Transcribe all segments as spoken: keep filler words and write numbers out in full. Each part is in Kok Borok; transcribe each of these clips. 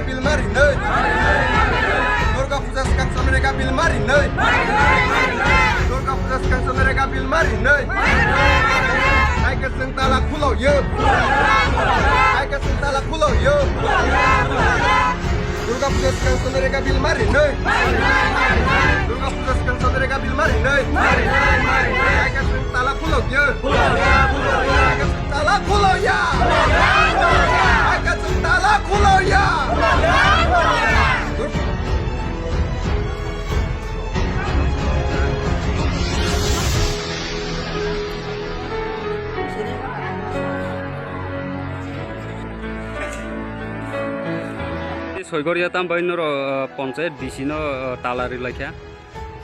Bill mari nai. Durga Puja swkang chwng rega bill mari nai. Durga Puja swkang chwng rega bill mari nai. Hai khe chwng tala khulo yo. Hai khe chwng tala khulo yo. Durga Puja swkang chwng rega bill mari nai. Durga Puja swkang chwng rega bill mari nai. Hai khe chwng tala khulo yo. Hai khe chwng tala khulo ya. Hai khe chwng tala khulo ya. Soigoria tam bai noro, uh, ponchayat D C no, uh, tala ri laikha.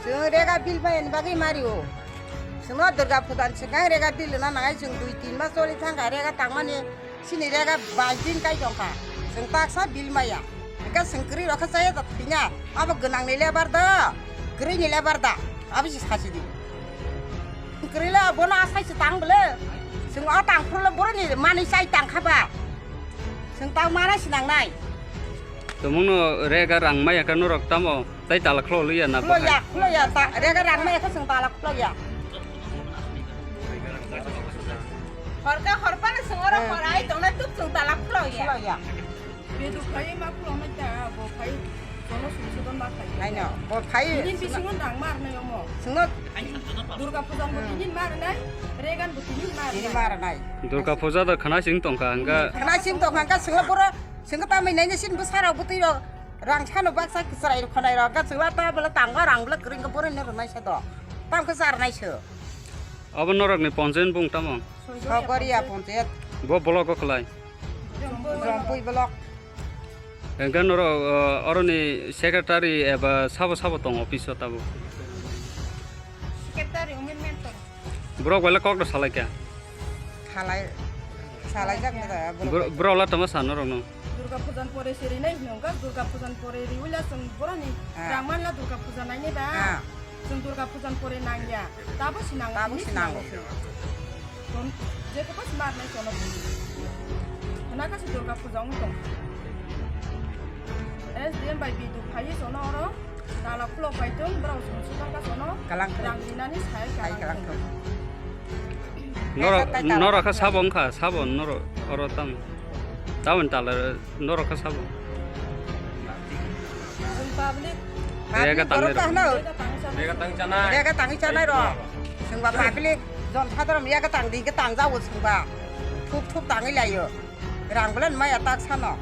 Chwng rega bill bai ni bagwi mari o. Chwngno Durga Puja ni swkang rega bill na nangai, chwng dui tin mas choli thangkha rega tangmani. Sini rega bai din kai tongkha. Chwng taksa bill maya. Hingke chwng kwrwi rokha chaya da thwina. Abo gwnang ni lebar da, kwrwi ni lebar da. Abo se sachi di. Kwrwi le bono asai se tang bole. Chwng o tang phuru le boroni mani chai tang kha ba. Chwng tang mana sinang nai. Tomungno rega rang maya ka norok tamo. Tai tala khlo liya na. Khlo ya, khlo ya, ta, rega rang maya ka chwng tala khlo ya. Horka horpa na sengora horai tongna tuk seng talak khlo ya. Khlo ya. Bedu khai ma khlo na ta bo khai jono sumsudon ma khai. Ai no, bo khai. Ini bisingon dang mar na yomo. Sengno. Durga Pujan bo tinin mar nai, Regan bo tinin mar. Ini mar nai. Durga Puja da khana sing tongkha hangka. Khana sing tongkha hangka sengno pura sengno tamai nai sin bo sara bo tiro. Rang sano baksa kwchwrai rok khonai rok ga chwla ta bwla tangwa rang bwla kwrwngkha boroni rwnai se do. Tamo khe charnai se. Abo norokni ponchayat bung tamo? Sogoria ponchayat. Bo block o khlai. Jompui block. Engkha norok, uh, oroni secretary eba sabo sabo tong office o tabo? Secretary umin mentor. Borok bai le kok da salai kha. Salai, salai jak da borok. Bro, bro la tama sa norok no. Durga Pujan pore seri nai hinong ga, Durga Pujan pore ri uila song boroni. Ah. Rang manla Durga Puja nai ne ba. Ah. Song Durga Pujan pore nang ya. Tabo sinang. Tabo sinang. Jon, je ko pas mar nai kono. Kana ka si Durga Puja ung tong. S D M bai bidu phai sono oro. Tala khulok bai tong, borok song sudang ka sono. Kalang thung. Rang rinani sai kalang thung. Norok, norok kha sabo wngkha, sabo norok oro tam. Tabon tala norok kha sabo. Public. Rega tangwi rok. Rega tangwi chanai. Rega tangwi chanai rok. Sengba public, jon sadharon rega tang di, rega tang jao sengba. Thup thup tangwi laio. Rang bwle maya tak sano.